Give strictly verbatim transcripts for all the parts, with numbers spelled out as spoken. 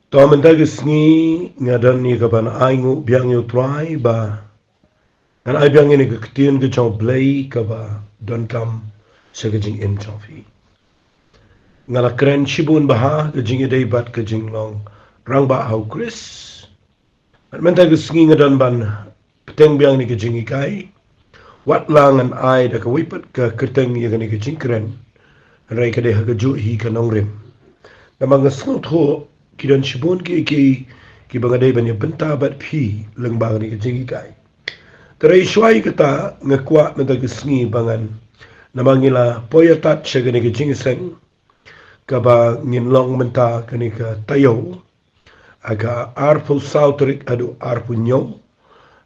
To mynta ka sngi nga don ïa ka ban ai nguh biang ïa u Trai ba ngan ai biang ïa ka ktien ka jong u Blei kaba donkam sha ka jingim jong phi. Nga la kren shibun bha ha ka jingïadei bad ka jinglong rangbah ha u Khrist. Bad mynta ka sngi nga don ban bteng biang ïa ka jinghikai. Wat la ngan ai da kawei pat ka kyrteng ïa kane ka jingkren, hynrei ka dei ha kajuh hi ka nongrim. Namar nga sngewthuh ki don shibun ki, ki, kiba nga dei ban ïa bynta bad phi lyngba kane ka jinghikai. Hynrei shuwa ïa kata nga kwah mynta ka sngi ba ngan, namar ngi la poi ïatat sha kane ka jingïaseng kaba ngin long mynta kane ka taïew, ha ka arphew saw tarik haduh arphew hynñiew,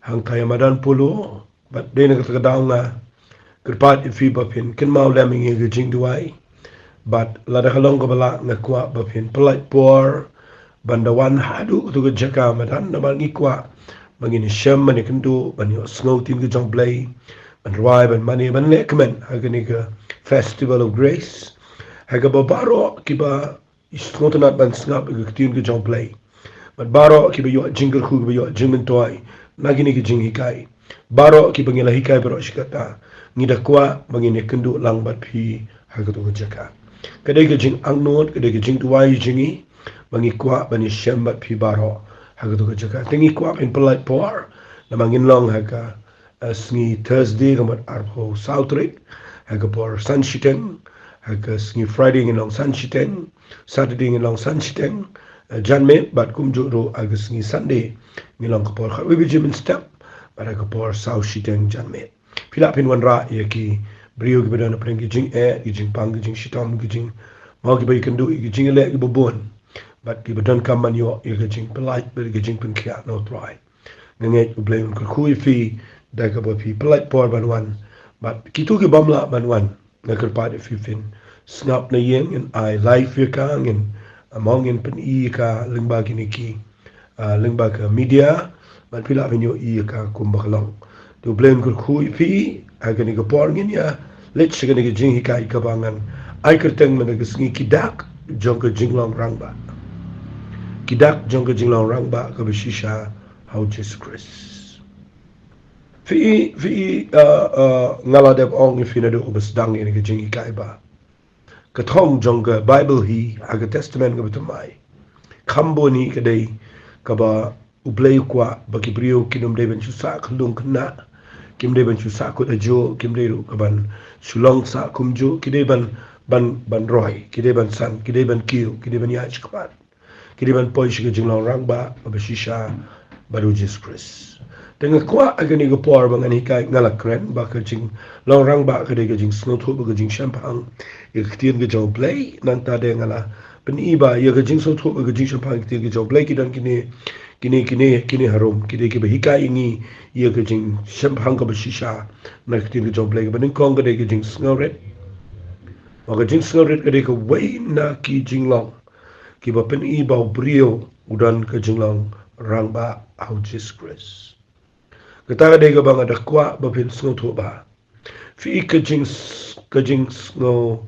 hangta ïa madan polo. Bad dei na kata ka daw nga kyrpad ïa phi ba phin kynmaw lem ïa ka jingduwai. Bad lada ka long kaba lah nga kwah ba phin pyllait por ban da wan haduh kato ka jaka madan, namar ngi kwah ba ngin ïashem, ban ïakynduh, ban ïohsngew ktien ka jong u Blei, ban rwai, ban mane, ban leh kmen ha kane ka Festival of Grace. Ha kaba baroh kiba sngewtynnat ban sngap ïa ka ktien ka jong u Blei, bad baroh kiba ïoh jingkyrkhu, kiba ïoh jingmyntoi na kine ki jinghikai, baroh kiba ngi la hikai baroh shi katta, ngi da kwah ba ngin ïakynduh lang bad phi ha kato ka jaka. Ka dei ka jingangnud, ka dei ka jingduwai jong ngi ba ngi kwah ban ïashem bad phi baroh ha kato ka jaka. Te ngi kwah ban pyllait por, namar ngin long ha ka, eh, sngi Thursday ka mut arphew saw tarik, ha ka por san shiteng, ha ka sngi Friday ngin long san shiteng, Saturday ngin long san shiteng, eh, janmiet, bad kumjuh ruh ha ka sngi Sunday ngin long ka por khatwei baje mynstep bad ha ka por saw shiteng janmiet. Phi lah phin wanrah ïa ki briew kiba don hapdeng ki jingeh, ki jingpang, ki jingshitom, ki jing, mo, kiba ïakynduh ïa ki jingïaleh kiba bun, bad kiba donkam ban ïoh ïa ka jingpyllait bad ïa ka jingpynkhiah na u Trai. Nga ngeit u Blei un kyrkhu ïa phi da kaba phi pyllait por ban wan. Bad kito ki bym lah ban wan, nga kyrpad ïa phi phin sngap na ïing, ngin ai live ïa ka, ngin, ah, mo, ngin pyni ïa ka lyngba kine ki, ah, lyngba ka media, bad phi lah ban ïohi ïa ka kumba ka long. Te u Blei un kyrkhu ïa phi. Ha kane ka por ngin ïa leit sha kane ka jinghikai kaba ngan ai kyrteng mynta ka sngi, ki dak jong ka jinglong rangbah. Ki dak jong ka jinglong rangbah kaba shisha ha u Jisu Khrist. Phi, phi, uh, uh, nga la dep ong ïa phi naduh ba sdang ïa kane ka jinghikai ba ka thong jong ka Bible hi ha ka Testament kaba thymmai. Kham bun hi ka dei kaba u Blei u kwah ba ki briew kin ym dei ban shu sah khyllung khynnah, kim dei ban shu sah kut ajuh, kim dei ruh ka ban shu long sah kumjuh, ki dei ban, ban, ban roi, ki dei ban san, ki dei ban kiew, ki dei ban ïaid shakhmat, ki dei ban poi sha ka jinglong rangbah kaba shisha bad u Jisu Khrist. Te nga kwah ha kane ka por ba ngan hikai, nga la kren ba ka jinglong rangbah ka dei ka jingsngewthuh bad ka jingshemphang ïa ka ktien ka jong u Blei. Nangta de nga la pyni ba ïa ka jingsngewthuh bad ka jingshemphang ïa ka ktien ka jong u Blei ki don kine, kine, kine, kine harum, ki dei kiba hikai ïa ngi ïa ka jingshemphang kaba shisha na ka ktien ka jong u Blei. Kaba nyngkong ka dei ka jingsngewrit. Ba ka jingsngewrit ka dei kawei na ki jinglong kiba pyni ba u briew u don ka jinglong rangbah ha u Jisu Khrist. Kata ka dei kaba nga da kwah ba phin sngewthuh ba phi, ka jing, ka jingsngew,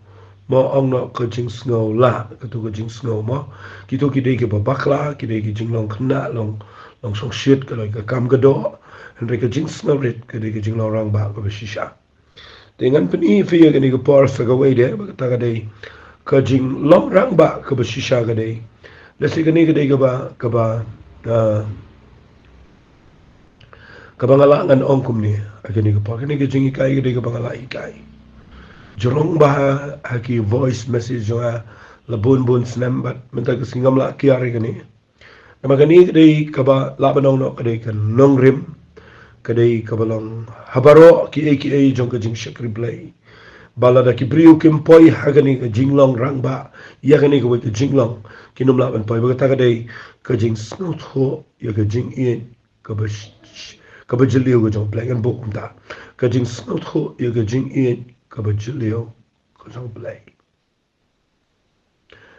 mo, ong noh ka jingsngew lah, kato ka jingsngew, mo, kito ki dei kiba bakla, ki dei ki jinglong khynnah, long, long shongshit, ka long ka kam ka doh. Hynrei ka jingsngewrit ka dei ka jinglong rangbah kaba shisha. Te ngan pyni ïa phi ïa kane ka por sa kawei de, ba kata ka dei ka jinglong rangbah kaba shisha ka dei. Lehse kane ka dei kaba, kaba, ah, kaba nga lah ngan ong kumne ha kane ka por, kane ka jinghikai ka dei kaba nga lah hikai. Jrong bha ha ki voice message jong nga la bun bun snem, bad mynta ka sngi ngam lah kiar ïa kane. Namar kane ka dei kaba lah ban ong noh ka dei ka nongrim, ka dei kaba long ha baroh kiei kiei jong ka jingshakri Blei. Ba lada ki briew kim poi ha kane ka jinglong rangbah ïa kane kawei ka jinglong, kin ym lah ban poi. Ba kata ka dei ka jingsngewthuh ïa ka jingïeit kaba sh-, sh-, kaba jylliew ka jong u Blei. Ngan buh kumta: ka jingsngewthuh ïa ka jingïeit kaba jylliew ka jong u Blei.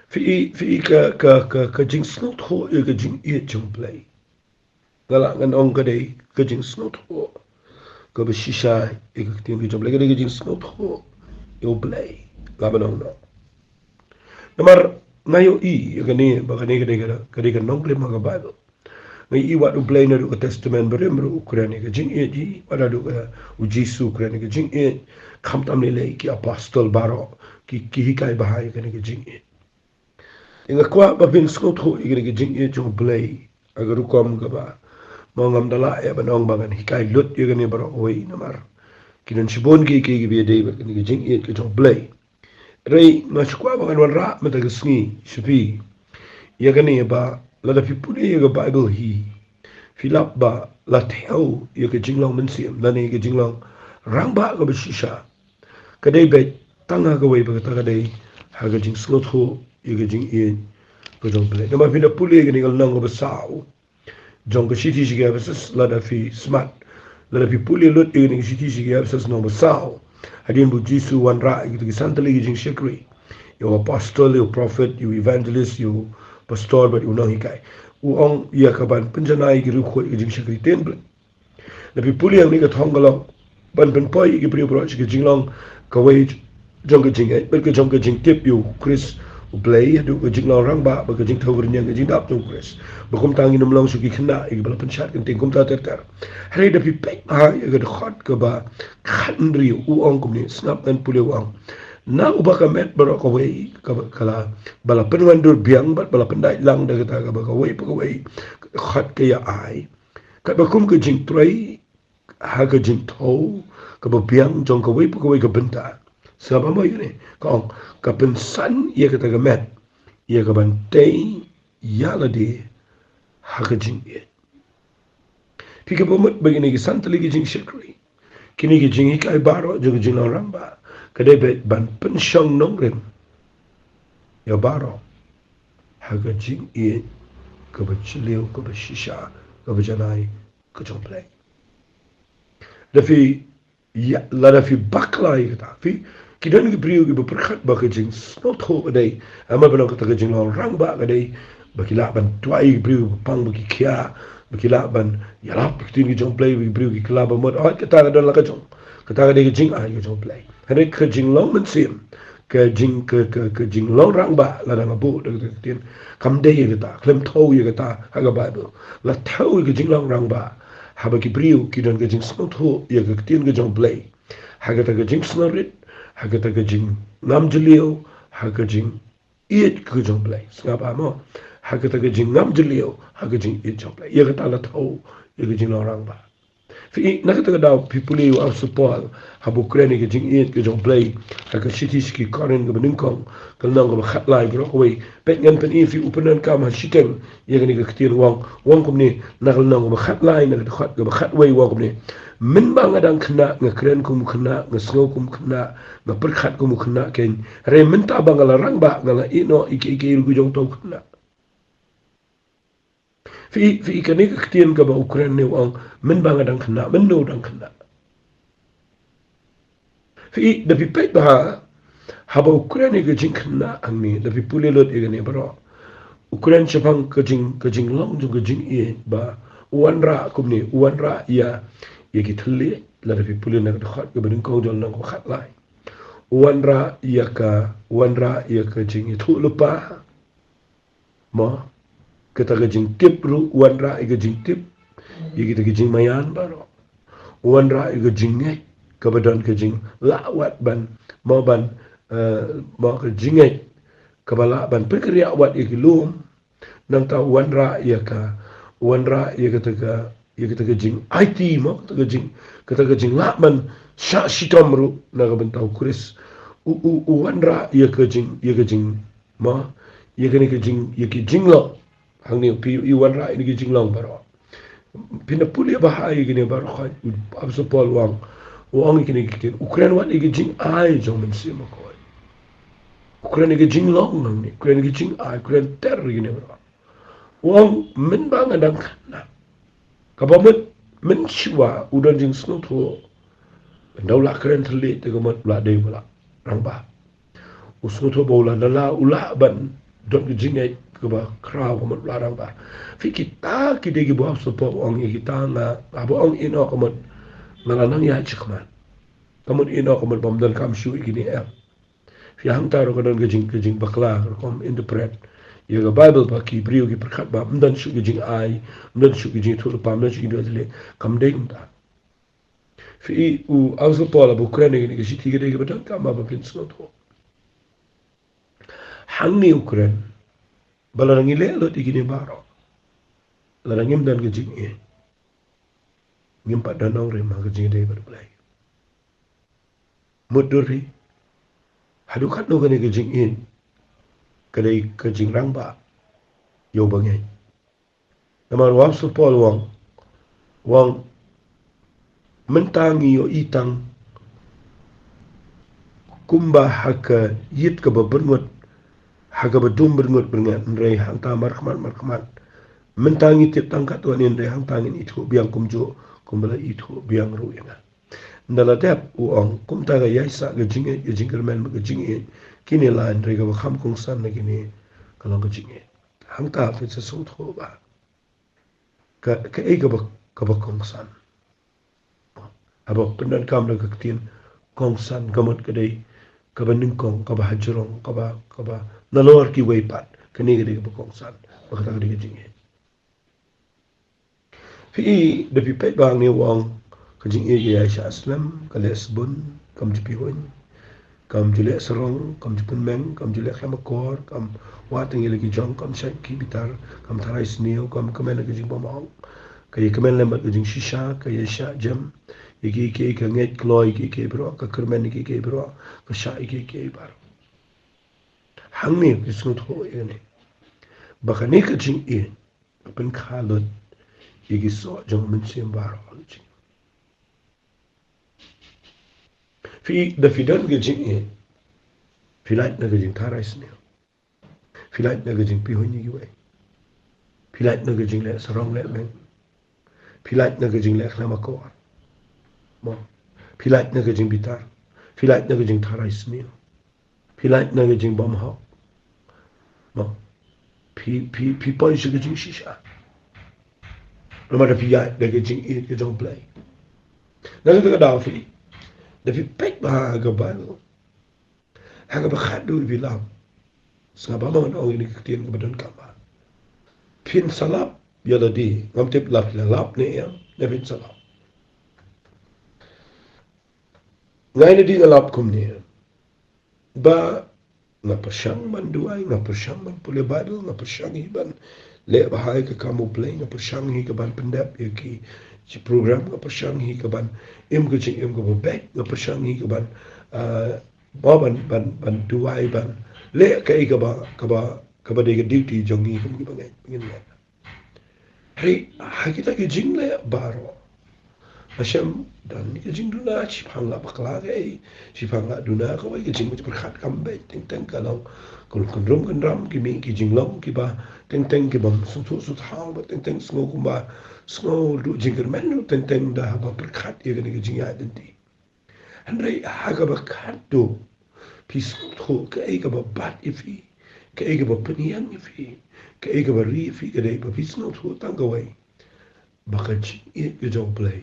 Phi, phi, ka, ka, ka, ka jingsngewthuh ïa ka jingïeit jong u Blei, nga lah ngan ong ka dei ka jingsngewthuh kaba shisha ïa ka ktien ka jong u Blei, ka dei ka jingsngewthuh ïa u Blei, lah ban ong noh. Namar nga ïohi ïa kane ba kane ka dei ka, ka dei ka nongrim ha ka Baibl. Nga ïohi wat U Blei naduh ka Testament Barim ruh u kren ïa ka jingïeit, wat naduh ka U Jisu u kren ïa ka jingïeit, khamtam lei lei ki apostol baroh ki, ki hikai bha ïa kane ka jingïeit. Nga kwah ba phin sngewthuh ïa kane ka jingïeit jong U Blei ha ka rukom kaba ma ngam da lah ïa ban ong ba ngan hikai lut ïa kane baroh kawei namar ki don shibun ki, ki, kiba ïadei bad kane ka jingïeit ka jong U Blei. Hynrei nga shu kwah ba ngan wanrah mynta ka sngi sha phi ïa kane ba lada phi pule ïa ka Baibl hi, phi lap ba la thew ïa ka jinglong mynsiem lane ka jinglong rangbah kaba shisha ka dei beit tang ha kawei ba kata ka dei ha ka jingsngewthuh ïa ka jingïeit ka jong U Blei. Namar phi da pule ïa kane ka lynnong kaba saw jong ka shithi sha ki Ephesus, lada phi smat, lada phi pule lut ïa kane ka shithi sha ki Ephesus lynnong ba saw, hadien ba U Jisu u wanrah ïa kita ki san tylli ki jingshakri, ïa u apostol, ïa u prophet, ïa u evangelist, ïa u pastor bad ïa u nonghikai, u ong ïa ka ban pynjanai ïa ki riewkhuid ïa ka jingshakri ktien Blei. Lada phi pule hangne ka thong ka long ban pynpoi ïa ki briew baroh sha ka jinglong kawei jong ka jingngeit bad ka jong ka jingtip ïa U Khrist U Blei, haduh ka jinglong rangbah bad ka jingthew ka rynïeng ka jingdap jong U Khrist. Ba kumta ngin ym long shuh ki khynnah ïa kiba la pynshad kynting kumta ter ter. Hynrei lada phi peit bha ïa ka dkhot kaba khathynriew u ong kumne, sngap ngan pule, u ong, na uba ka met baroh kawei kaba ka la, ba la pynwandur biang bad ba la pyndait lang da kata kaba kawei pa kawei ka dkhot ka ïa ai, katba kum ka jingtrei ha ka jingthew kaba biang jong kawei pa kawei ka bynta. Sngap mo ïa kane, ka ong, ka pynsan ïa kata ka met ïa ka ban tei ïa lade ha ka jingïeit. Phi, kaba mut ba kine ki san tylli ki jingshakri, kine ki jinghikai baroh jong ka jinglong rangbah, ka dei beit ban pynshong nongrim ïa baroh ha ka jingïeit kaba jylliew, kaba shisha, kaba janai ka jong U Blei. Lada phi, ïa, lada phi bakla ïa kata, phi, ki don ki briew kiba pyrkhat ba ka jingsngewthuh ka dei, namar ba long kata ka jinglong rangbah ka dei ba ki lah ban duwai ïa ki briew ba pang ba ki khia, ba ki lah ban ïalap ïa ka ktien ka jong U Blei, ba ki briew ki kylla ba mut, oh, kata ka don la ka jong, kata ka dei ka jingai ka jong U Blei. Hynrei ka jinglong mynsiem, ka jing, ka, ka, ka jinglong rangbah, lada nga buh da kata ka ktien, kam dei ïa kata, khlem thew ïa kata ha ka Baibl. La thew ïa ka jinglong rangbah haba ki briew ki don ka jingsngewthuh ïa ka ktien ka jong U Blei, ha kata ka jingsngewrit, ha kata ka jingngam jylliew, ha ka jingïeit ka jong U Blei. Sngap mo, ha kata ka jingngam jylliew, ha ka jingïeit jong U Blei, ïa kata la thew ïa ka jinglong rangbah. Phi, na kata ka daw phi pule ïa u apostol Paul haba u kren ïa ka jingïeit ka jong U Blei ha ka shithi sha ki Korinth kaba nyngkong, ka lynnong kaba khatlai baroh kawei. Peit, ngan pyni ïa phi, u pyndonkam ha shiteng ïa kane ka ktien, u ong, u ong kumne, na ka lynnong kaba khatlai, na ka dkhot kaba khatwei, u ong kumne, mynba nga dang khynnah nga kren kum u khynnah, nga sngew kum u khynnah, nga pyrkhat kum u khynnah keiñ. Hynrei mynta ba nga la rangbah, nga la ïehnoh ïa kiei kiei ruh ki jong uta u khynnah. Phi, phi, kane ka ktien kaba u kren ne, u ong, mynba nga dang khynnah, mynno u dang khynnah. Phi, lada phi peit bha haba u kren ïa ka jingkhynnah hangne, lada phi pule lut ïa kane baroh, u kren shaphang ka jing, ka jinglong jong ka jingïeit ba u wanrah kumne, u wanrah ïa, ïa ki thylliej, lada phi pule na ka dkhot kaba nyngkong jong lynnong kaba khatlai. U wanrah ïa ka, u wanrah ïa ka jingïathuhlypa. Mo, kata ka jingtip ruh, u wanrah ïa ka jingtip ïa kita ki jingmaïan baroh. U wanrah ïa ka jingngeit kaba don ka jinglah wat ban, mo, ban, eh, mo, ka jingngeit kaba lah ban pynkynriah wat ïa ki lum. Nangta u wanrah ïa ka, u wanrah ïa kata ka, ïa kata ka jingaiti, mo, kata ka jing, kata ka jinglah ban shah shitom ruh na ka bynta u Khrist. U, u, u wanrah ïa ka jing, ïa ka jing, mo, ïa kane ka jing, ïa ki jinglong. Hangne phi, u wanrah ïa kine ki jinglong baroh. Phin da pule bha ïa kine baroh, kha u apostol Paul u ong, u ong ïa kine ki ktien, u kren wat ïa ki jingai jong u Mynsiem Bakhuid. U kren ïa ki jinglong hangne, u kren ïa ki jingai, u kren ter ïa kine baroh. U ong, mynba nga dang khynnah. Kaba mut mynshuwa u don jingsngewthuh, ynda u la kren thylliej te ka mut u la dei uba la rangbah. U sngewthuh ba u la, la, u lah ban don ka jingngeit kaba khraw, ka mut u la rangbah. Phi, kita ki dei kiba u apostol Paul u ong ïa kita, nga, haba u ong ïehnoh ka mut nga la nang ïaid shakhmat. Ka mut ïehnoh ka mut bym donkam shuh ïa kine, em. Ïa hangta ruh ka don ka jing, ka jingbakla, ka rukom interpret ïa ka Baibl ba ki briew ki pyrkhat ba ym don shuh ka jingai, ym don shuh ka jingïathuhlypa, ym don shuh ka jingduwai thylliej. Kam dei kumta. Phi i u Apostol Paul haba u kren ïa kane ka shithi ka dei kaba donkam ba phin sngewthuh. Hangne u kren ba lada ngi leh lut ïa kine baroh, lada ngim don ka jingïeit, ngim pat don nongrim ha ka jingïadei bad U Blei. Mutdur hi, haduh katno kane ka jingïeit ka dei ka jingrangbah ïa u bangeit. Namar u Apostol Paul u ong, u ong, mynta ngi ïohi tang kumba ha ka ïit kaba byrngut, ha kaba dum byrngut byrngat, hynrei hangta markhmat markhmat. Mynta ngi tip tang katto katne, hynrei hangta ngin ithuh biang kumjuh kumba la ithuh biang ruh ïa nga. Ynda la dep, u ong, kumta ka ïaisah ka jingïeit, ka jingkyrmen, ka jingïeit, kine la, hynrei kaba kham kongsan na kine ka long ka jingïeit. Hangta phin sa sngewthuh ba ka, kaei kaba, kaba kongsan. Haba pyndonkam da ka ktien kongsan, ka mut ka dei kaba nyngkong, kaba hajrong, kaba, kaba nalor kiwei pat. Kane ka dei kaba kongsan, ba kata ka dei ka jingïeit. Phi i, da phi peit ba hangne u ong, ka jingïeit ka ïaishah slem, ka leh sbun, kam ju pihuiñ, kam ju leh sarong, kam ju pynmeng, kam ju leh khlem akor, kam wad tang ïa la ki jong, kam shait ki bitar, kam tharai sniew, kam kmen ka jingbymhok, ka ïakmen lem bad ka jingshisha, ka ïaishah jem ïa kiei kiei, ka ngeit kloi ïa kiei kiei baroh, ka kyrmen ïa kiei kiei baroh, ka shah ïa kiei kiei baroh. Hangne phi sngewthuh ïa kane, ba kane ka jingïeit ka pynkha lut ïa ki soh jong u mynsiem baroh. Phi, da phi don ka jingïeit, phi lait na ka jingtharai sniew, phi lait na ka jingpihuiñ ïa kiwei, phi lait na ka jingleh sarong leh meng, phi lait na ka jingleh khlem akor, mo, phi lait na ka jingbitar, phi lait na ka jingtharai sniew, phi lait na ka jingbymhok, mo, phi, phi, phi poi sha ka jingshisha. Namar da phi ïaid da ka jingïeit ka jong U Blei. Na kata ka daw phi, da phi peit ba ha ka Baibl, ha kaba khatduh phi lap. Sngap ba ngan ong ïa kane ka ktien kaba donkam ba phin sa lap ïa lade, ngam tip lap, la lap ne em, ne phin sa lap. Nga ïa lade nga lap kumne, ba nga pyrshang ban duwai, nga pyrshang ban pule Baibl, nga pyrshang hi ban leh bha ïa ka kam U Blei, nga pyrshang hi ka ban pyndep ïa ki, ki program, nga pyrshang hi ka ban im ka jingim kaba beit, nga pyrshang hi ka ban, ah, ba ban, ban, ban duwai, ban leh kaei kaba, kaba, kaba dei ka duty jong ngi kum ki bangeit, ngin leh. Hynrei ha kita ki jingleh baroh, la shem don ki jingduna, shiphang la bakla kaei, shiphang la duna kawei, ki jingpyrkhat kam beit, teng teng ka long ka long kynrum kynram, ki mih ki jinglong kiba teng teng, kiba sngewthuh sngewthaw, ba teng teng sngew kumba sngew duh jingkyrmen ruh teng teng da haba pyrkhat ïa kane ka jingïaid lynti. Hynrei ha kaba khatduh phi sngewthuh kaei kaba bat ïa phi, kaei kaba pynïeng ïa phi, kaei kaba ri ïa phi, ka dei ba phi sngewthuh tang kawei, ba ka jingïeit ka jong U Blei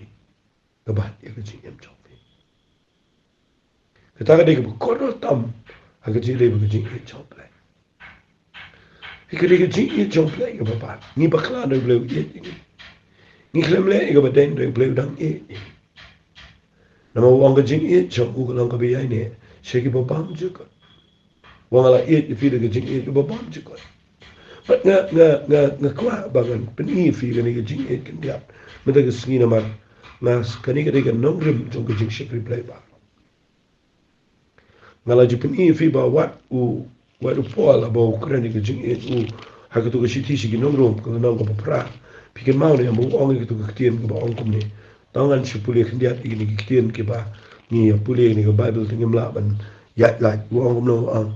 ka bat ïa ka jingim jong phi. Kata ka dei kaba kordor tam ha ka jingïadei bad ka jingïeit jong U Blei. Hi ka dei ka jingïeit jong U Blei kaba bha. Ngi bakla, U Blei u ïeit ïa ngi. Ngi khlem leh ïa kaba dei, U Blei u dang ïeit ïa ngi. Namar u ong ka jingïeit jong u ka long kaba ïaineh sha kiba bymjukut. U ong nga la ïeit ïa phi da ka jingïeit kaba bymjukut. Bad nga, nga, nga, nga kwah ba ngan pyni ïa phi kane ka jingïeit khyndiat mynta ka sngi namar nga, kane ka dei ka nongrim jong ka jingshakri Blei ba Nga la ju pyni ïa phi ba wat u, wat u Paul haba u kren ïa ka jingïeit u ha katto ka shithi sha ki nong Rom, ka lynnong kaba phra. Phi kynmaw ne em ba u ong ïa katto ka ktien kaba ong kumne. Tang ngan shu pule khyndiat ïa kine ki ktien kiba ngi ïa pule ïa kane ka Baibl te ngim lah ban ïaid lait. U ong kumne, u ong.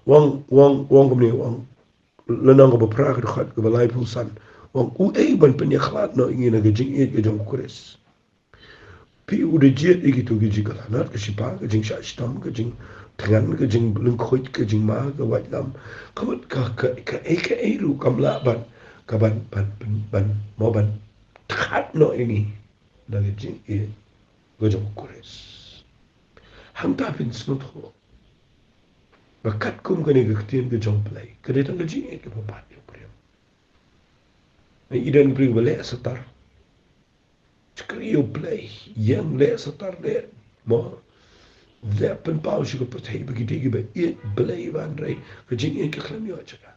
U ong, u ong, u ong kumne, u ong. Lynnong kaba phra, ka dkhot kaba laiphew san. U ong, uei ban pynïakhlad noh ïa ngi na ka jingïeit ka jong u Khrist? Phi u da jied ïa kito ki jingkhlainot, ka shipa, ka jingshah shitom, ka jingthngan, ka jinglyngkhuid, ka jingma, ka waitlam. Ka mut ka, ka, kaei kaei ruh kam lah ban, ka ban, ban, ban, ban, mo ban khat noh ïa ngi na ka jingïeit ka jong u Khrist. Hangta phin sngewthuh. Ba katkum kane ka ktien ka jong U Blei, ka dei tang ka jingïeit kaba bad ïa u briew. Ïa i don ki briew ba leh satar. Shakri ïa U Blei, ïeng leh satar leh, mo. Leh pynpaw sha ka pyrthei ba ki dei kiba ïeit Blei, hynrei ka jingïeit ka khlem ïoh jaka.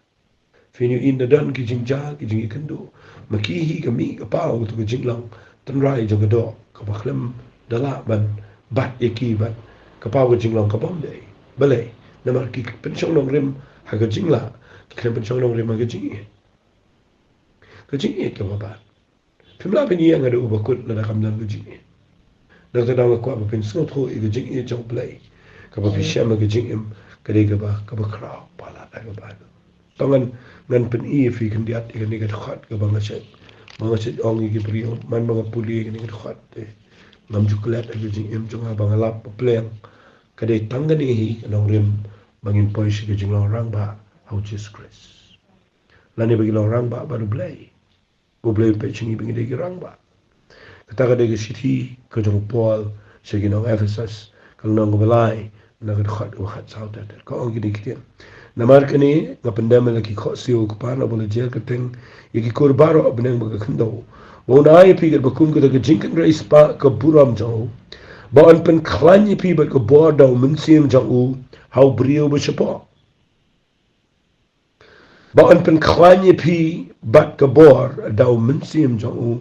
Phin ïohi na don ki jingjia, ki jingïakynduh, ma ki hi ka mih ka paw kato ka jinglong tynrai jong ka doh kaba khlem da lah ban bat ïa ki, bad ka paw ka jinglong kabym dei. Balei? Namar ki pynshong nongrim ha ka jinglah, ki khlem pynshong nongrim ha ka jingïeit. Ka jingïeit kaba bad. Phim lah phin ïeng haduh ba kut lada kam don ka jingïeit. Nangta nga kwah ba phin sngewthuh ïa ka jingïeit jong U Blei, kaba phi shem ha ka jingim, ka dei kaba, kaba khraw palat ha ka Baibl. To ngan, ngan pyni ïa phi khyndiat ïa kane ka dkhot kaba nga shait, ba nga shait ong ïa ki briew man ba nga pule ïa kane ka dkhot, te ngam ju klet ha ka jingim jong nga ba nga lap ba pleng. Ka dei tang kane hi ka nongrim ba ngin poi sha ka jinglong rangbah ha U Jisu Khrist, lane ba ngin long rangbah bad U Blei. U Blei u peit sha ngi ba ngi dei ki rangbah. Kata ka dei ka shithi ka jong u Paul sha ki nong Ephesus, ka lynnong kaba lai, na ka dkhot kaba khatsaw ter ter. Ka ong kine ki ktien: Namar kane nga pyndem ïa la ki khohsiew, ko Kpa, naba la jer kyrteng ïa ki kur baroh ha bneng bad ka khyndew, ba un ai ïa phi katba kum kata ka jingkynrei spah ka burom jong u, ba un pynkhlaiñ ïa phi bad ka bor da U Mynsiem jong u ha u briew ba shapoh. Ba un pynkhlaiñ ïa phi bad ka bor da U Mynsiem jong u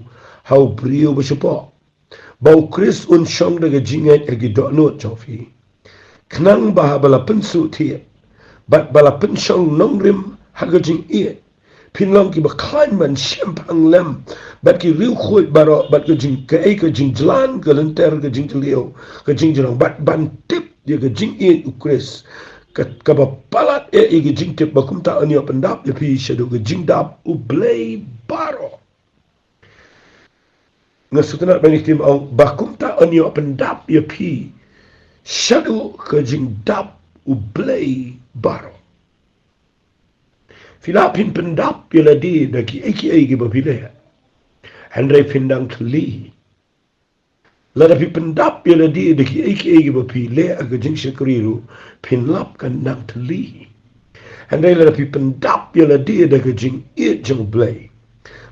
ha u briew ba shapoh, ba U Khrist un shong da ka jingngeit ha ki dohnud jong phi, khnang ba haba la pynsuhthied bad ba la pynshong nongrim ha ka jingïeit, phin long kiba khlaiñ ban shemphang lem bad ki riewkhuid baroh, bad ka jing, kaei, ka jingjlan, ka lynter, ka jingjylliew, ka jingjrong, bad ban tip ïa ka jingïeit U Khrist, ka, kaba palat eh ïa ka jingtip, ba kumta un ïoh pyndap ïa phi shaduh ka jingdap U Blei baroh. Nga sngewtynnat ba ngi ktien ong, ba kumta un ïoh pyndap ïa phi shaduh ka jingdap U Blei baroh. Phi lah phin pyndap ïa lade da kiei kiei kiba phi leh, hynrei phin dang thylli. Lada phi pyndap ïa lade da kiei kiei kiba phi leh ha ka jingshakri ruh, phin lap kan dang thylli. Hynrei lada phi pyndap ïa lade da ka jingïeit jong U Blei,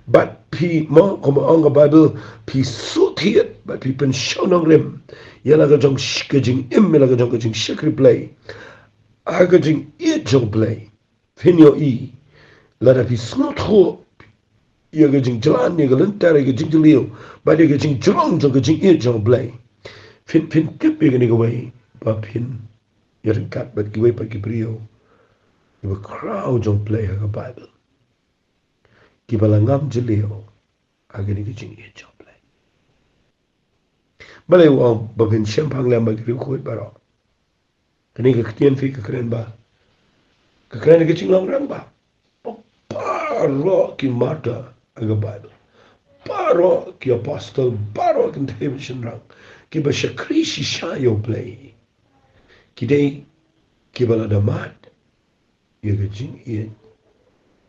bad phi, mo, kumba ong ka Baibl, phi suhthied bad phi pynshong nongrim ïa la ka jong sh-, ka jingim, ïa la ka jong ka jingshakri Blei ha ka jingïeit jong U Blei, phin ïohi, lada phi sngewthuh ïa ka jingjlan, ïa ka lynter, ïa ka jingjylliew, bad ïa ka jingjrong jong ka jingïeit jong U Blei, phin, phin tip ïa kane kawei, ba phin ïaryngkat bad kiwei pat ki briew kiba khraw jong U Blei ha ka Baibl, kiba la ngam jylliew ha kane ka jingïeit jong U Blei. Balei u ong ba phin shemphang lem bad ki riewkhuid baroh? Kane ka ktien phi ka kren ba, ka kren ka jinglong rangbah. Baroh ki martyr ha ka Baibl, baroh ki apostol, baroh ki kynthei ba shynrang kiba shakri shisha ïa U Blei, ki dei kiba la da mad ïa ka jingïeit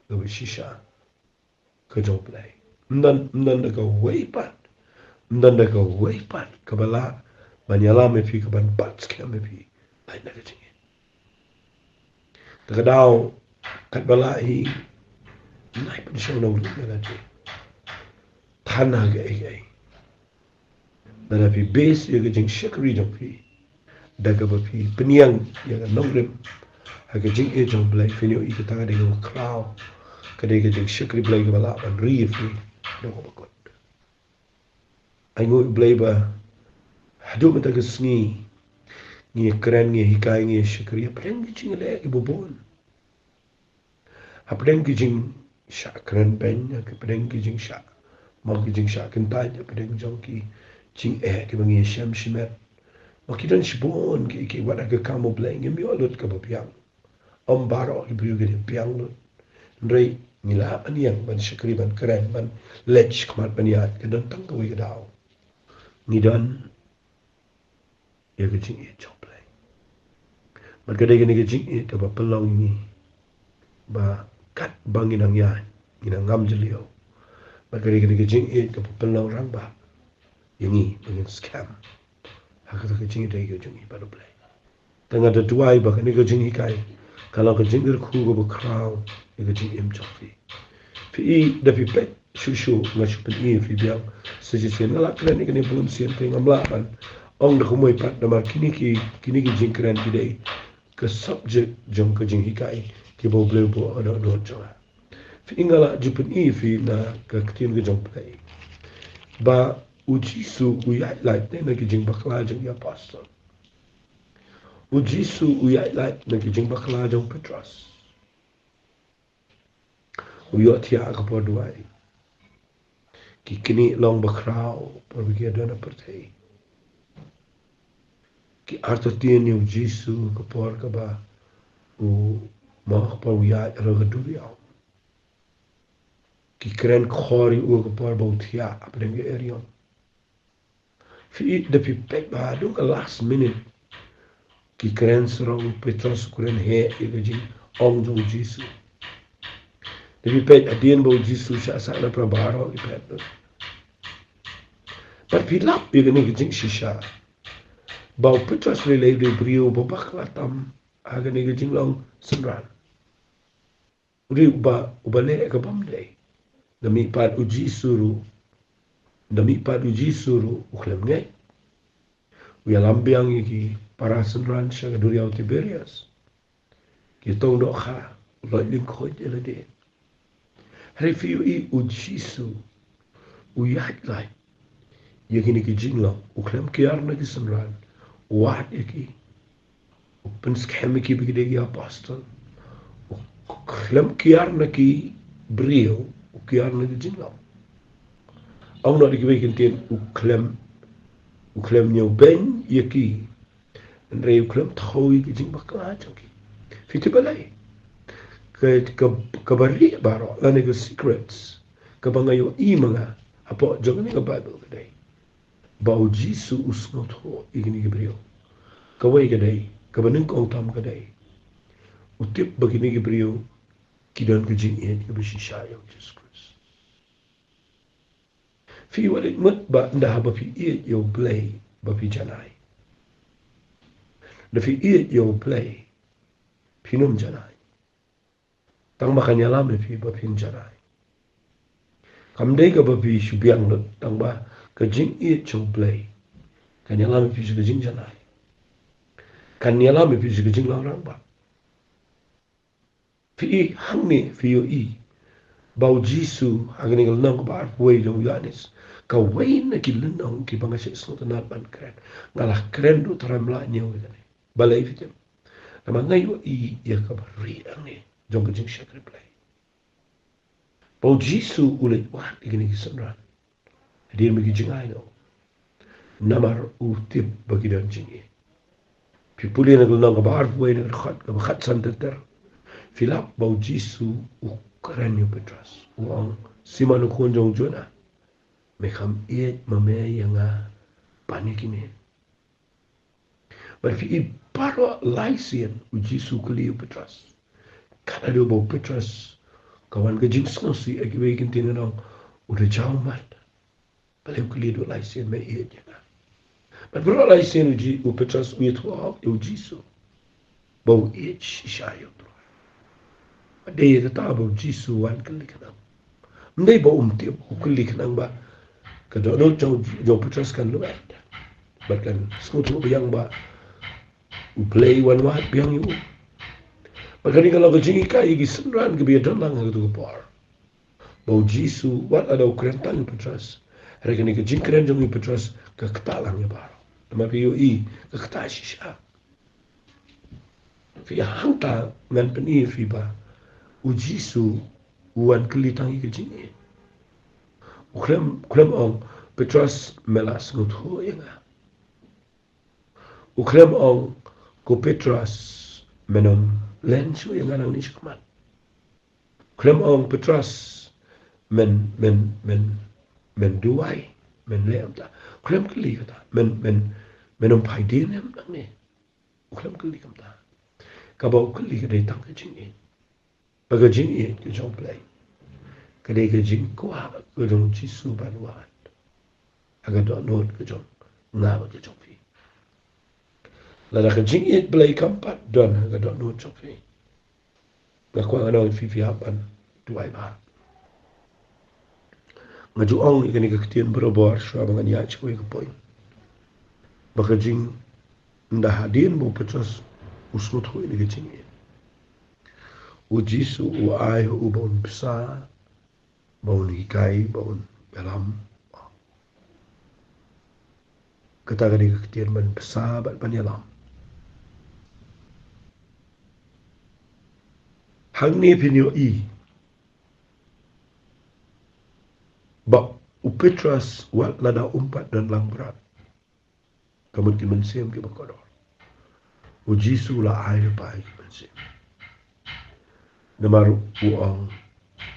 kaba shisha ka jong U Blei. Ym don, ym don da kawei pat, ym don da kawei pat kaba lah ban ïalam ïa phi, kaban bat skhem ïa phi lait na ka jingïeit. Te ka daw katba lah hi, ym dei pynshong nongrim ïa lade, than ha kaei kaei. Lada phi base ïa ka jingshakri jong phi da kaba phi pynïeng ïa ka nongrim ha ka jingïeit jong U Blei, phin ïohi kata ka dei kaba khraw, ka dei ka jingshakri Blei kaba lah ban ri ïa phi haduh ba kut. Ai nguh ïa U Blei ba haduh mynta ka sngi ngi kren, ngi hikai, ngi shakri hapdeng ki jingleh kiba bun. Hapdeng ki jingshah kren beiñ, hapdeng ki jingshah, mo, ki jingshah kyntait, hapdeng jong ki jingeh kiba ngi shem shimet, mo, ki don shibun ki, ki, wat ha ka kam U Blei ngim ïoh lut kaba biang. Ym baroh ki briew kin ïa biang lut. Hynrei ngi lah ban ïeng ban shakri, ban kren, ban leit shakhmat ban ïaid, ka don tang kawei ka daw. Ngi don ïa ka jingïeit jong U Blei. Bad ka dei kane ka jingïeit kaba pynlong ïa ngi ba katba ngi nang ïaid, ngi nang ngam jylliew. Bad ka dei kane ka jingïeit kaba pynlong rangbah ïa ngi ba ngin skhem ha kata ka jingïadei ka jong ngi bad U Blei. Te nga da duwai ba kane ka jinghikai ka long ka jingkyrkhu kaba khraw ïa ka jingim jong phi. Phi i, da phi peit shuh shuh, nga shu pyni ïa phi biang sa shisien. Nga la kren ïa kane bun sien, te ngam lah ban ong da kumwei pat, namar kine ki, kine ki jingkren ki dei ka subject jong ka jinghikai kiba U Blei u buh ha ka dohnud jong nga. Phi i, nga la ju pyni ïa phi na ka ktien ka jong U Blei ba U Jisu u ïaid lait na ki jingbakla jong ki apostol. U Jisu u ïaid lait na ki jingbakla jong u Petros. U ïohthiah ha ka por duwai. Ki knieh long bakhraw por ba ki ïadon ha pyrthei. Ki artatien ïa U Jisu ha ka por kaba u, mo, ha ka por u ïaid halor ka duriaw. Ki kren khor ïa u ha ka por ba u thiah hapdeng ka eriong. Phi i, da phi peit ba haduh ka last minute ki kren sarong, u Petros u kren heh ïa ka jingong jong U Jisu. Da phi peit hadien ba U Jisu u shah sah na para baroh, phi peit. Bad phi lap ïa kane ka jingshisha ba u Petros lei lei u dei u briew uba bakla tam ha kane ka jinglong synran. U dei uba, uba leh ïa ka bym dei. Da mihpat U Jisu ruh, da mihpat U Jisu ruh u khlem ngeit. U ïalam biang ïa ki para synran sha ka duriaw Tiberias. Ki tong dohkha, u lait lyngkhuid ïa lade. Hynrei phi ïohi, U Jisu u ïaid lait ïa kine ki jinglong, u khlem kiar na ki synran, u wad ïa ki. U pynskhem ïa ki ba ki dei ki apostol. U khlem kiar na ki briew, u kiar na ki jinglong. Ong noh da kiwei ki ktien, u khlem, u khlem ñiewbeiñ ïa ki. Hynrei u khlem thew ïa ki jingbakla jong ki. Phi tip balei? Ka, ka, kaba rieh baroh lane ka secrets kaba nga ïohi ma nga hapoh jong kane ka Baibl ka dei ba U Jisu u sngewthuh ïa kine ki briew. Kawei ka dei, kaba nyngkong tam ka dei, u tip ba kine ki briew ki don ka jingïeit kaba shisha ïa U Jisu Khrist. Phi wat leit mut ba ynda haba phi ïeit ïa U Blei ba phi janai. Da phi ïeit ïa U Blei phin ym janai. Tang ba kan ïalam ïa phi ba phin janai. Kam dei kaba phi shu biang lut, tang ba ka jingïeit jong U Blei kan ïalam ïa phi sha ka jingjanai. Kan ïalam ïa phi sha ka jinglong rangbah. Phi i, hangne phi ïohi ba U Jisu ha kane ka lynnong kaba arphew wei jong u Ïoannis, kawei na ki lynnong kiba nga shait sngewtynnat ban kren. Nga la kren ruh tharai ym lah ñiew ïa kane. Balei phi tip? Namar nga ïohi ïa kaba rieh hangne jong ka jingshakri Blei. Ba U Jisu u leit wad ïa kine ki synran hadien ba ki jingai noh. Namar u tip ba ki don jingïeit. Phi pule na ka lynnong kaba arphew wei na ka dkhot kaba khatsan ter ter, phi lap ba U Jisu u kren ïa u Petros, u ong, Simon u khun jong u Jona, me kham ïeit ma me ïa nga ban ïa kine? Bad phi i, baroh lai sien U Jisu u kylli ïa u Petros. Katba u Petros, ka wan ka jingsngewsih ha kiwei ki ktien, u da jaw ummat. Balei u kylli, baroh lai sien me ïeit ïa nga? Bad baroh lai sien u Ji-, u Petros u ïathuh ïa u Jisu ba u ïeit shisha ïa u Trai. Bad dei ïa kata ba u Jisu u wan kylli khnang. Ym dei ba um tip, u kylli khnang ba ka dohnud jong, jong u Petros kan lait bad kan sngewthuh biang ba U Blei u wan wad biang ïa u. Bad kane ka long ka jinghikai ïa ki synran kiba ïadon lang ha kato ka por. Ba u Jisu wat lada u kren tang ïa u Petros, hynrei kane ka jingkren jong u Petros ka ktah lang ïa baroh. Namar phi ïohi, ka ktah shisha. Phi, hangta ngan pyni ïa phi ba u Jisu u wan kylli tang ïa ka jingïeit. U khlem, khlem ong, Petros, me la sngewthuh ïa nga? U khlem ong, ko Petros, men ym len shuh ïa nga nangne shakhmat? U khlem ong, Petros, men, men, men, men duwai, men leh kumta? U khlem kylli kata, men, men, men ym phai dien em nangne? U khlem kylli kumta. Kaba u kylli ka dei tang ka jingïeit. Ba ka jingïeit ka jong U Blei ka dei ka jingkwah ka jong u Jisu ban wad ha ka dohnud ka jong nga bad ka jong phi. Lada ka jingïeit Blei kam pat don ha ka dohnud jong phi, nga kwah ngan ong ïa phi, phi hap ban duwai bha. Nga ju ong ïa kane ka ktien barabor shuwa ba ngan ïaid sha kawei ka point. Ba ka jing, ynda hadien ba u Petros u sngewthuh ïa kane ka jingïeit, u Jisu u ai ha u ba un bsa, ba un hikai, ba un ïalam. Kata ka dei ka ktien ban bsa bad ban ïalam. Hangne phin ïohi ba u Petros wat lada um pat don langbrot, ka mut ki mynsiem kiba kordor, u Jisu u la ai lypa ïa ki mynsiem. Namar u ong,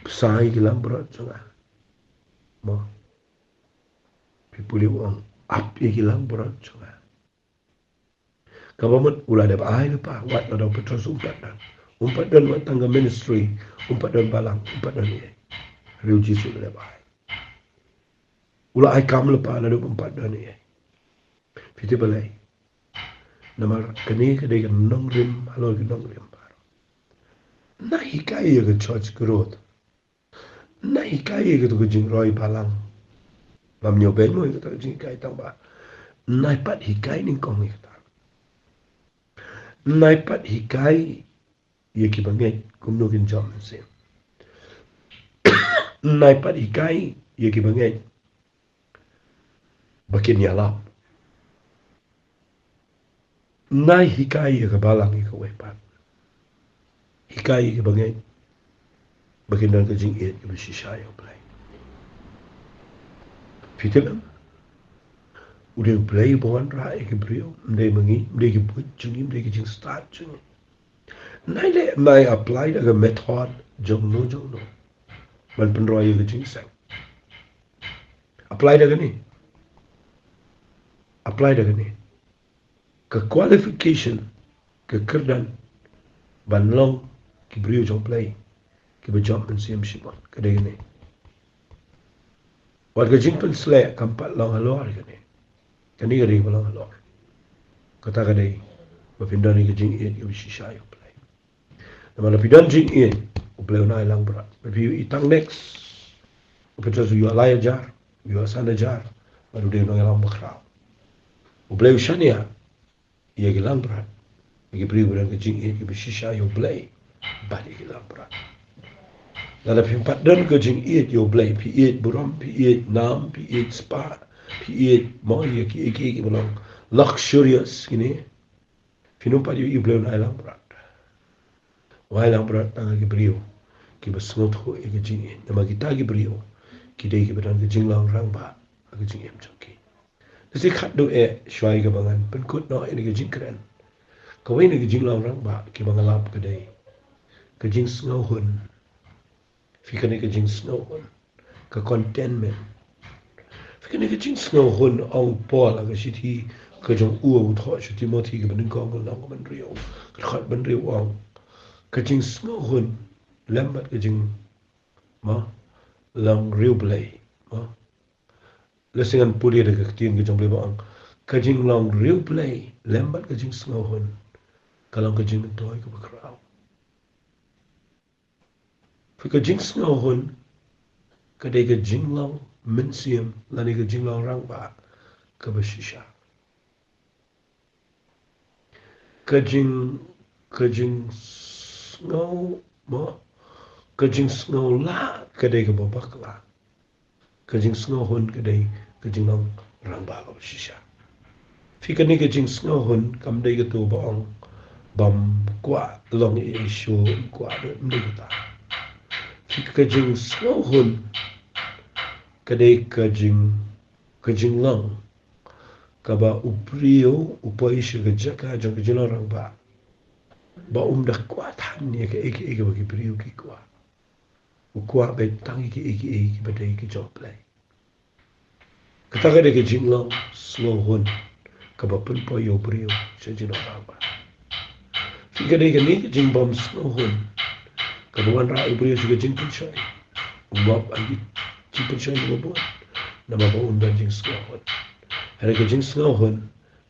bsa ïa ki langbrot jong nga. Mo. Phi pule u ong, ap ïa ki langbrot jong nga. Kaba mut u la dep ai lypa, wat lada u Petros um pat don. Um pat don wat tang ka ministry, um pat don balang, um pat don ei ei. Hynrei u Jisu u la dep ai. U la ai kam lypa lada um pat don ei ei. Phi tip balei? Namar kane ka dei ka nongrim halor ki nongrim baroh. Nai hikai ïa ka church growth. Nai hikai ïa kato ka jingroi balang. Ngam ñiew beiñ mo ïa kato ka jinghikai, tang ba nai pat hikai nyngkong ïa kata. Nai pat hikai ïa kiba ngeit kumno kin jop mynsiem. Nai pat hikai ïa kiba ngeit ba kin ïalap. Nai hikai ïa ka balang ïa kawei pat. Hikai ïa kiba ngeit ba kin don ka jingïeit kaba shisha ïa U Blei. Phi tip em? U dei U Blei uba wanrah ïa ki briew, ym dei ma ngi, ym dei ki buit jong ngi, ym dei ki jingstad jong ngi. Nai leh, nai apply da ka method jongno jongno ban pynroi ïa ka jingïaseng. Apply da kane. Apply da kane. Ka qualification, ka kyrdan ban long ki briew jong U Blei kiba jop mynsiem shibun, ka dei kane. Wat ka jingpynsleh kam pat long halor kane. Kane ka dei kaba long halor. Kata ka dei ba phin don ïa ka jingïeit kaba shisha ïa U Blei. Namar lada phi don jingïeit, U Blei un ai langbrot. Bad phi ïohi tang next, u Petros u ïoh lai hajar, u ïoh san hajar, bad u dei u nongïalam bakhraw. U Blei u shaniah ïa ki langbrot, ïa ki briew ba don ka jingïeit kaba shisha ïa U Blei bad ïa ki langbrot. Lada phim pat don ka jingïeit ïa U Blei, phi ïeit burom, phi ïeit nam, phi ïeit spah, phi ïeit mo ïa kiei kiei kiba long luxurious kine, phin ym pat ïohi U Blei un ai langbrot. U ai langbrot tang ha ki briew kiba sngewthuh ïa ka jingïeit. Namar kita ki briew ki dei kiba don ka jinglong rangbah ha ka jingim jong ki. Lehse khatduh eh shuwa ïa kaba ngan pynkut noh ïa kane ka jingkren, kawei na ki jinglong rangbah kiba nga lap ka dei ka jingsngewhun. Phi, kane ka jingsngewhun, ka contentment. Phi, kane ka jingsngewhun, ong u Paul ha ka shithi ka jong u, u thoh sha u Timothi kaba nyngkong, ka lynnong kaba hynriew, ka dkhot ba hynriew, ong ka jingsngewhun lem bad ka jing, mo, long riewblei, mo. Lehse ngan pule da ka ktien ka jong U Blei ba ong, ka jinglong riewblei lem bad ka jingsngewhun ka long ka jingmyntoi kaba khraw. Phi, ka jingsngewhun ka dei ka jinglong mynsiem lane ka jinglong rangbah kaba shisha. Ka jing, ka jingsngew, mo, ka jingsngewlah ka dei kaba bakla. Ka jingsngewhun ka dei ka jinglong rangbah kaba shisha. Phi, kane ka jingsngewhun kam dei kato ba ong bym kwah long ei ei shuh, ym kwah, ym dei kata. Phi, ka jingsngewhun ka dei ka jing, ka jinglong kaba u briew u poi sha ka jaka jong ka jinglong rangbah ba um da kwah than ïa kaei kaei kaba ki briew ki kwah. U kwah beit tang ïa kiei kiei kiba dei ki jong U Blei. Kata ka dei ka jinglong sngewhun kaba pynpoi ïa u briew sha ka jinglong rangbah. Phi, ka dei kane ka jingbymsngewhun kaba wanrah ïa u briew sha ka jingpynshoi. U map ha ki jingpynshoi kiba bun namar ba un don jingsngewhun. Hynrei ka jingsngewhun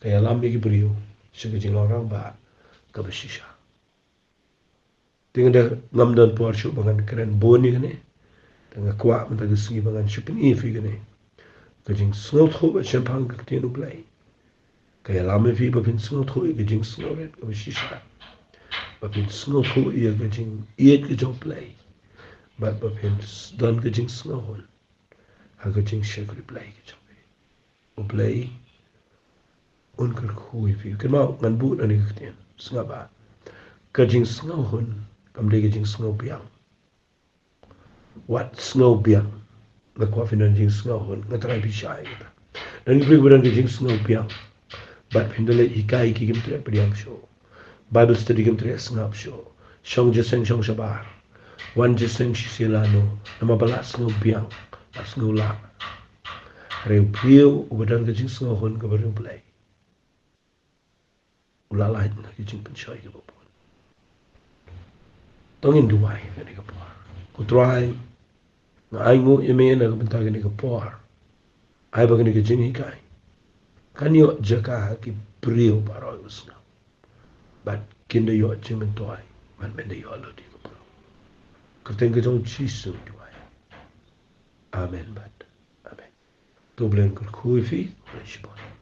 ka ïalam ïa ki briew sha ka jinglong rangbah kaba shisha. Te nga da ngam don por shuh ba ngan kren bun ïa kane. Te nga kwah mynta ka sngi ba ngan shu pyni ïa phi kane. Ka jingsngewthuh bad shemphang ka ktien U Blei ka ïalam ïa phi ba phin sngewthuh ïa ka jingsngewrit kaba shisha, ba phin sngewthuh ïa ka jingïeit ka jong U Blei, bad ba phin don ka jingsngewhun ha ka jingshakri Blei ka jong phi. U Blei un kyrkhu ïa phi. Kynmaw, ngan buh na kane ka ktien, sngap bha. Ka jingsngewhun kam dei ka jingsngew biang. Wat sngew biang. Nga kwah phin don jingsngewhun, nga trai phi shai kata. Don ki briew ba don ka jingsngew biang, bad phin da leit hikai ki kim treh pdiang shuh, Bible study kim treh sngap shuh, shong jingïaseng shong shabar, wan jingïaseng shisien lano, namar ba la sngew biang, la sngew lah. Hynrei u briew uba don ka jingsngewhun kaba riewblei, u la lait na ki jingpynshoi kiba bun. To ngin duwai ha kane ka por. Ko Trai, nga ainguh ïa me na ka bynta kane ka por. Ai ba kane ka jinghikai kan ïoh jaka ha ki briew baroh kiba sngap, bad kin da ïoh jingmyntoi, bad men da ïoh lut ïa ka burom. Kyrteng ka jong U Jisu ngi duwai. Amen bad amen. To U Blei un kyrkhu ïa phi, U Blei un shibun.